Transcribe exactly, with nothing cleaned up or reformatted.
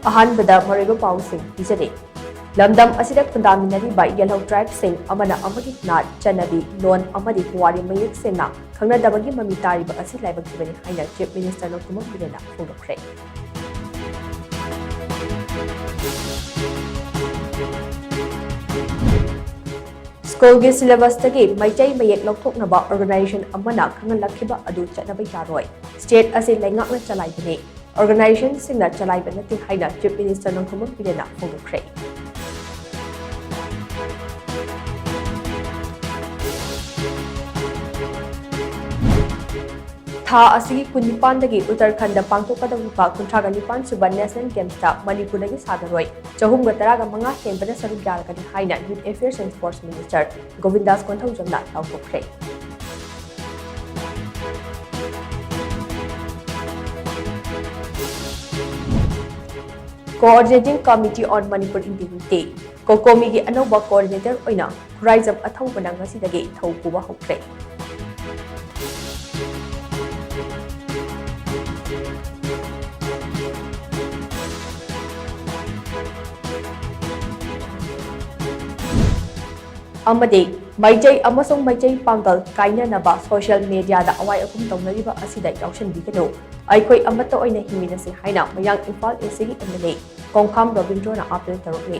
ꯑꯍꯥꯟꯕꯗ ꯃꯔꯨꯑꯣꯏꯕ ꯄꯥꯎꯁꯤꯡ ꯄꯤꯖꯔꯤ꯫ ꯂꯝꯗꯝ ꯑꯁꯤꯗ ꯈꯨꯟꯗꯥꯃꯤꯟꯅꯔꯤꯕ ꯌꯦꯜꯍꯧ tribe ꯁꯤꯡ ꯑꯃꯅ ꯑꯃꯒꯤ ꯅꯥꯠ, ꯆꯠꯅꯕꯤ, ꯂꯣꯟ ꯑꯃꯗꯤ ꯄꯨꯋꯥꯔꯤ ꯃꯌꯦꯛ ꯁꯦꯡꯅ ꯈꯪꯅꯗꯕꯒꯤ ꯃꯃꯤ ꯇꯥꯔꯤꯕ ꯑꯁꯤ ꯂꯥꯏꯕꯛ ꯊꯤꯕꯅꯤ ꯍꯥꯏꯅ Chief Minister ꯅꯣꯡꯊꯣꯝꯕꯝ ꯕꯤꯔꯦꯟꯅ ꯐꯣꯡꯗꯣꯛꯈ꯭ꯔꯦ꯫ ꯁ꯭ꯀꯨꯜꯒꯤ syllabus ꯇꯒꯤ ꯃꯩꯇꯩ ꯃꯌꯦꯛ ꯂꯧꯊꯣꯛꯅꯕ organization ꯑꯃꯅ ꯈꯪꯍꯜꯂꯛꯈꯤꯕ ꯑꯗꯨ ꯆꯠꯅꯕ ꯌꯥꯔꯣꯏ꯫ State ꯑꯁꯤ ꯂꯩꯉꯥꯛꯅ ꯆꯂꯥꯏꯕꯅꯤ꯫ Organization ꯁꯤꯡꯅ ꯆꯂꯥꯏꯕ ꯅꯠꯇꯦ ꯍꯥꯏꯅ Chief Minister ꯅꯣꯡꯊꯣꯝꯕꯝ ꯕꯤꯔꯦꯟꯅ ꯐꯣꯡꯗꯣꯛꯈ꯭ꯔꯦ꯫ ꯊꯥ ꯑꯁꯤꯒꯤ ꯀꯨꯟꯅꯤꯄꯥꯟꯗꯒꯤ ꯎꯠꯇꯔꯈꯟꯗ ꯄꯥꯡꯊꯣꯛꯀꯗꯧꯔꯤꯕ ꯀꯨꯟꯊ꯭ꯔꯥꯒ ꯅꯤꯄꯥꯟ ꯁꯨꯕ National Games ꯇ ꯃꯅꯤꯄꯨꯔꯗꯒꯤ ꯁꯥꯟꯅꯔꯣꯏ ꯆꯍꯨꯝꯒ ꯇꯔꯥꯒ ꯃꯉꯥ ꯍꯦꯟꯕꯅ ꯁꯔꯨꯛ ꯌꯥꯔꯒꯅꯤ ꯍꯥꯏꯅ Youth Affairs and Sports Minister ꯒꯣꯕꯤꯟꯗꯥꯁ ꯀꯣꯟꯊꯧꯖꯝꯅ ꯂꯥꯎꯊꯣꯛꯈ꯭ꯔꯦ꯫ Coordinating Committee on Manipur Integrity, COCOMI ꯒꯤ ꯑꯅꯧꯕ coordinator ꯑꯣꯏꯅ ꯈꯨꯔꯥꯏꯖꯝ ꯑꯊꯧꯕꯅ ꯉꯁꯤꯗꯒꯤ ꯊꯧ ꯄꯨꯕ ꯍꯧꯈ꯭ꯔꯦ꯫ ꯑꯃꯗꯤ ꯃꯩꯇꯩ ꯑꯃꯁꯨꯡ ꯃꯩꯇꯩ ꯄꯥꯡꯒꯜ ꯀꯥꯏꯅꯅꯕ social media ꯗ ꯑꯋꯥꯏ ꯑꯈꯨꯝ ꯇꯧꯅꯔꯤꯕ ꯑꯁꯤꯗ ꯌꯥꯎꯁꯤꯟꯕꯤꯒꯅꯨ, ꯑꯩꯈꯣꯏ ꯑꯃꯠꯇ ꯑꯣꯏꯅ ꯍꯤꯡꯃꯤꯟꯅꯁꯤ ꯍꯥꯏꯅ ꯃꯌꯥꯡ ꯏꯝꯐꯥꯜ East ꯀꯤ M L A ꯀꯣꯡꯈꯥꯝ ꯔꯕꯤꯟꯗ꯭ꯔꯣꯅ appeal ꯇꯧꯔꯛꯂꯤ꯫